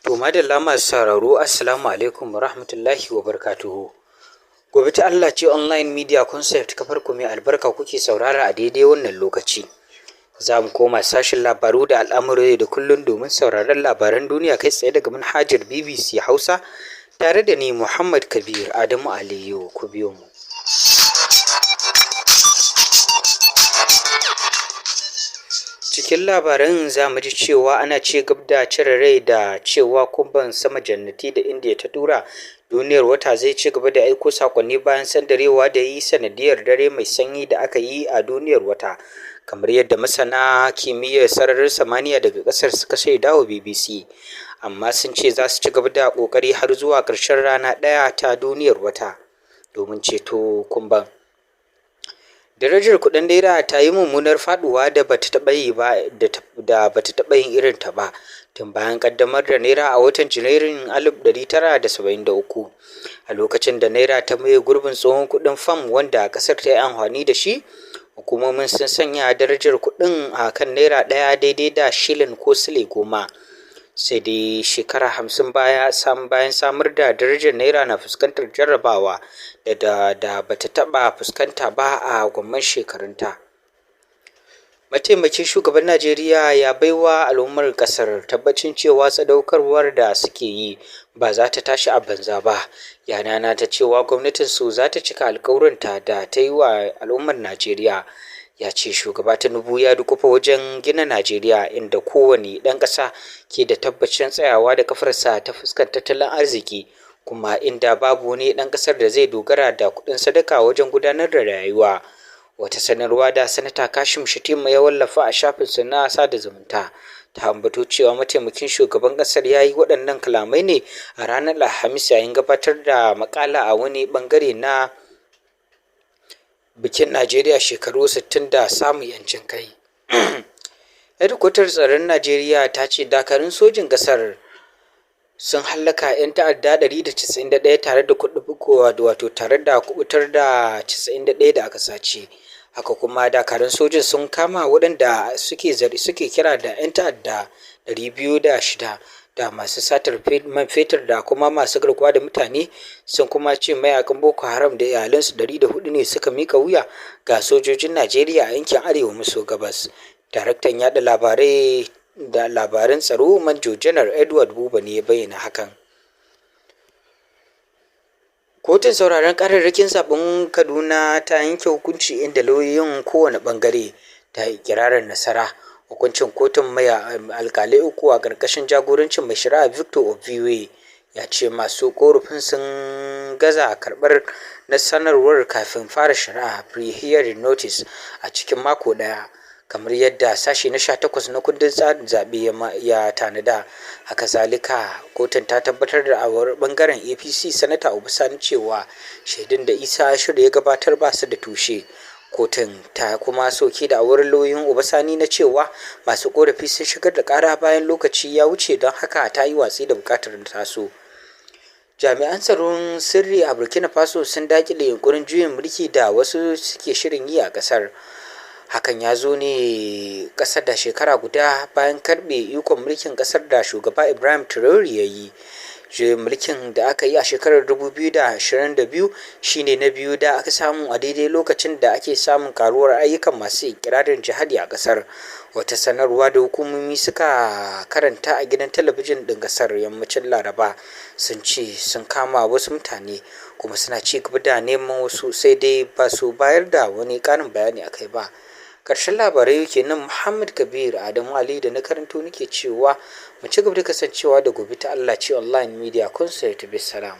To madalla masu sauraro, assalamu alaikum wa rahmatullahi wa barakatuhu. Gobe ta Allah ce Online Media Concept, kafar ku mai albarka kuke saurara a daidai wannan lokaci. Za mu koma sashen labaru da al'amuran da kullum domin sauraron labaran duniya kai tsaye daga manhajar BBC Hausa tare da ni Muhammad Kabir Adamu Aliyu, ku biyo mu. Cikin labaran za mu ji cewa ana ci gaba da cire rai da cewa kumban sama jannati da Indiya ta tura duniyar wata zai ci gaba da aiko sakonni bayan sandarewa da yi sanadiyar dare mai sanyi da aka yi a duniyar wata, kamar yadda masana kimiyyar sararin samaniya daga kasar suka shaida wa BBC, amma sun ce za su ci gaba da kokari har zuwa ƙarshen rana ɗaya ta duniyar wata domin ceto kumban. Darajar kuɗin naira ta yi mummunar faduwa da bata taɓa yi ba da bata taɓa yin irin ta ba tun bayan kaddamar da naira a watan Janairun 1973, a lokacin da naira ta maye gurbin tsohon kuɗin fam wanda ƙasar ta yi amfani da shi. Hukumomin sun sanya darajar kuɗin a kan naira ɗaya daidai da shilin ko sile 10. Sai dai shekara 50 baya bayan samar da darajar naira na fuskantar jarrabawa da bata taɓa fuskanta ba a gwamman shekarunta. Mataimakin shugaban Najeriya ya baiwa al'ummar kasar tabbacin cewa sadaukarwar da suke yi ba za ta tashi a banza ba. Ya ta cewa gwamnatin su za ta cika alkawurinta da ta yi wa al'ummar Najeriya. Ya ce shugaba Tinubu ya dukufa wajen gina Najeriya inda kowane ɗan ƙasa ke da tabbacin tsayawa da kafarsa ta fuskar tattalin arziki, kuma inda babu wani ɗan ƙasar da zai dogara da kuɗin sadaka wajen gudanar da rayuwa. Wata sanarwa da Sanata Kashim Shettima ya wallafa a shafinsa na sada zumunta ta ambato cewa mataimakin shugaban ƙasar ya yi waɗannan kalamai ne a ranar Alhamis yayin gabatar da makala a wani bangare na bikin Najeriya shekaru 60 da samun yancin kai. Hedikwatar tsaron Najeriya ta ce dakarun sojin ƙasar sun hallaka 'yan ta'adda 191 tare da wato tare da kubutar da 91 da aka sace. Haka kuma dakarun sojin sun kama waɗanda suke kira da 'yan ta'adda 206 da masu satar man fetur da kuma masu garkuwa da mutane. Sun kuma ce mayakan Boko Haram da iyalansu 104 ne suka mika wuya ga sojojin Najeriya a yankin arewa maso gabas. Daraktan yada labarai da labaran tsaro, Manjo Janar Edward Buba, ne ya bayyana hakan. Kotun sauraron kararrakin zaben Kaduna ta yanke hukunci inda lauyoyin kowane bangare ta yi ikirarin nasara. Hukuncin kotun mai alkalai uku a ƙarƙashin jagorancin mai shari'a Victor Oviwe ya ce masu korafin sun gaza karɓar na sanarwar kafin fara shari'a, pre-hearing notice, a cikin mako ɗaya, kamar yadda sashi na 18 na kundin tsarin zaɓe ya tanada. Haka zalika, kotun ta tabbatar da awar bangaren APC, Sanata Sani, cewa shaidun da Isa Ashiru ya gabatar ba su da tushe. Kotun ta kuma soke da awar lauyoyin Sani na cewa masu korafi sun shigar da kara bayan lokaci ya wuce, don haka ta yi watsi da bukatar tasu. Jami'an tsaron sirri a Burkina Faso sun dakile yunkurin juyin mulki da wasu suke shirin yi a kasar. Hakan ya zo ne ƙasa da shekara guda bayan karɓe ikon mulkin ƙasar da shugaba Ibrahim Traore ya yi. Juyin mulkin da aka yi a shekarar 2022 shine na biyu da aka samu a daidai lokacin da ake samun karuwar ayyukan masu ikirarin jihadi a kasar. Wata sanarwa da hukumomi suka karanta a gidan talabijin ɗin kasar yammacin Laraba sun ce sun kama wasu mutane kuma suna ci gaba da neman wasu, sai dai ba su bayar da wani ƙarin bayani akai ba. Ƙarshen labarai kenan. Muhammad Kabir Adamu Ali da na karanto nake cewa mu ci gaba da kasancewa da Gobe ta Allah ce Online Media Concert. Bisalam.